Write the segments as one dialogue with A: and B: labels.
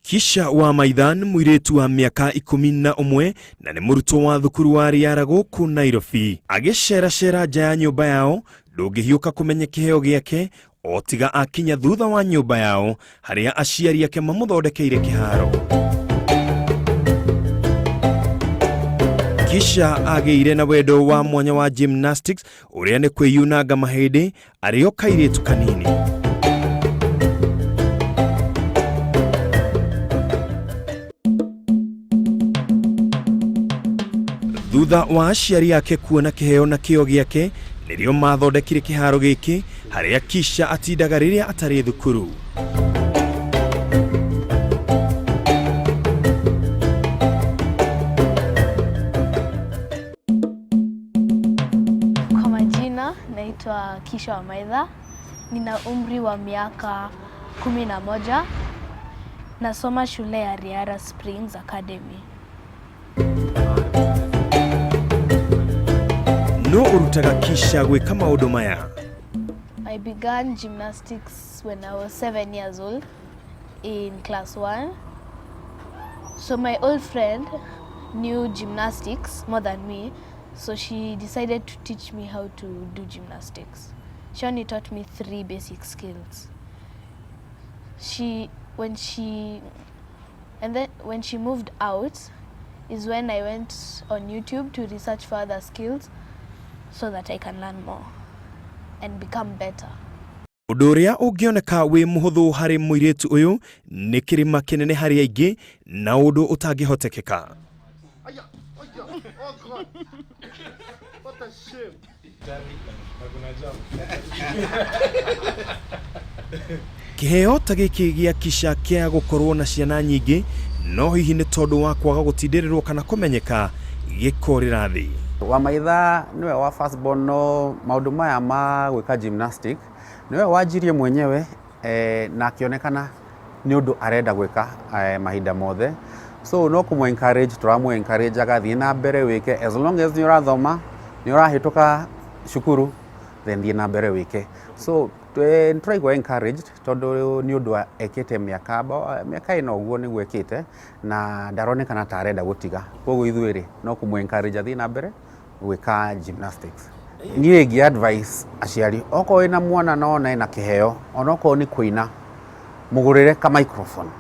A: Kisha wa Maithan, mũirĩtu wa mĩaka 11 na nĩ mũrutwo wa thukuru wa Riara gũkũ Nairobi, agĩceracera nja ya nyũmba yao, ndũngĩhiũka kũmenya kĩheo gĩake o tiga akinya thutha wa nyũmba yao harĩa aciari ake mamũthondekeire kĩharo. Kisha agĩire na wendo wa mwanya wa gymnastics, ũrĩa nĩ kwĩyunanga mahĩndĩ arĩ o kairĩtu kanini. Thutha wa aciari ake kuona kĩheo na kĩo gĩake, nĩrĩo mathondekire kĩharo gĩkĩ harĩa Kisha atindaga rĩrĩa atarĩ thukuru.
B: Kwa majina naitwa Kisha Wamaitha, nina umri wa miaka 11, nasoma shule ya Riara Springs Academy.
A: No ũrutaga Kisha gwĩka maũndũ maya?
B: I began gymnastics when I was 7 years old in class 1. So my old friend knew gymnastics more than me, so she decided to teach me how to do gymnastics. She only taught me 3 basic skills. She when she and then when she moved out is when I went on YouTube to research further skills so that I can learn more and become better.
A: Ũndũ ũrĩa ũngĩoneka wĩ mũhũthũ harĩ mũirĩtu ũyũ nĩ kĩrĩma kĩnene harĩ aingĩ na ũndũ ũtangĩhotekeka. Kĩheo ta gĩkĩ gĩa Kisha kĩa gũkorwo na ciana nyingĩ, no hihi nĩ tondũ wa kwaga gũtindĩrĩrwo kana kũmenyeka gĩkorĩra thĩ.
C: Wamaitha niwe wa first born, no maũndũ maya ma gwĩka gymnastic niwe wanjirie mwenyewe, na akĩonekana nĩ ũndũ arenda gwĩka mahinda mothe, so no kũmũ encourage, tũramũ encourage agathiĩ na mbere wĩke. As long as nĩ ũrathoma, nĩ ũrahĩtũka cukuru, then thiĩ na mbere wĩke. So nĩ tũraigua encouraged tondũ nĩ ũndũ ekĩte mĩaka ĩno ũguo nĩguo ekĩte, na ndaronekana ta arenda gũtiga. Koguo ithuĩ rĩ, no kũmũ encourage athiĩ na mbere gwĩka gymnastics. Niĩ ingĩ advice aciari, okorwo wĩna mwana na wona ena kĩheo, onokorwo nĩ kũina, mũgũrĩre ka microphone.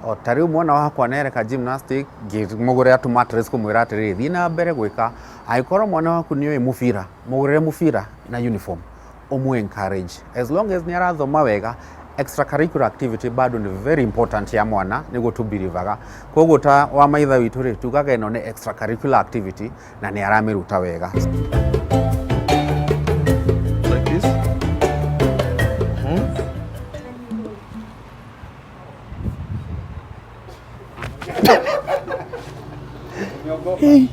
C: O ta rĩu mwana wakwa nĩ gymnastic, ngĩmũgũrĩra tũ mattress, kũmwĩra atĩrĩrĩ, thiĩ na mbere gwĩka. Angĩkorwo mwana waku nĩ oĩ mũbira, mũgũrĩre mũbira na uniform, ũmũ encourage. As long as nĩ arathoma wega, extracurricular activity bado ni very important ya mwana, nĩguo tũbirivaga. Koguo ta wa maitha witũ rĩ, tugaga ĩno nĩ extracurricular activity na nĩ aramĩruta wega.
A: Like this? Hey.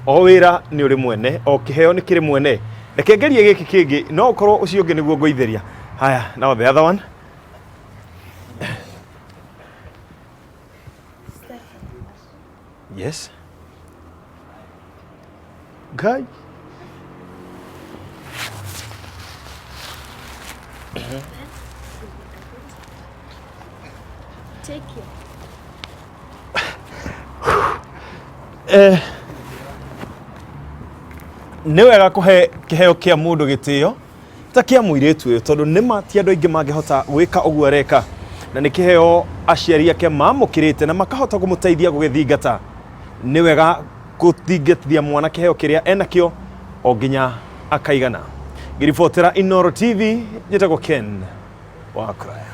A: O wĩra nĩ ũrĩ mwene, o kĩheo nĩ kĩrĩ mwene. Reke ngerie gĩkĩ kĩngĩ, no ũkorwo ũcio ũngĩ nĩguo ngũithĩria. Haya, now the other one. Yes. Guy.
B: Take it.
A: Nĩ wega kũhe kĩheo kĩa mũndũ gĩtĩo ta kĩa mũirĩtu ũyũ, tondũ nĩ ma ti andũ aingĩ mangĩhota gwĩka ũguo areka, na nĩ kĩheo aciari ake mamũkĩrĩte na makahota kũmũteithia gũgĩthingata. Nĩ wega gũthingatithia mwana kĩheo kĩrĩa enakĩo o nginya akaigana. Ngĩribotera Inoro TV, njĩtagwo Ken wa Kuraya.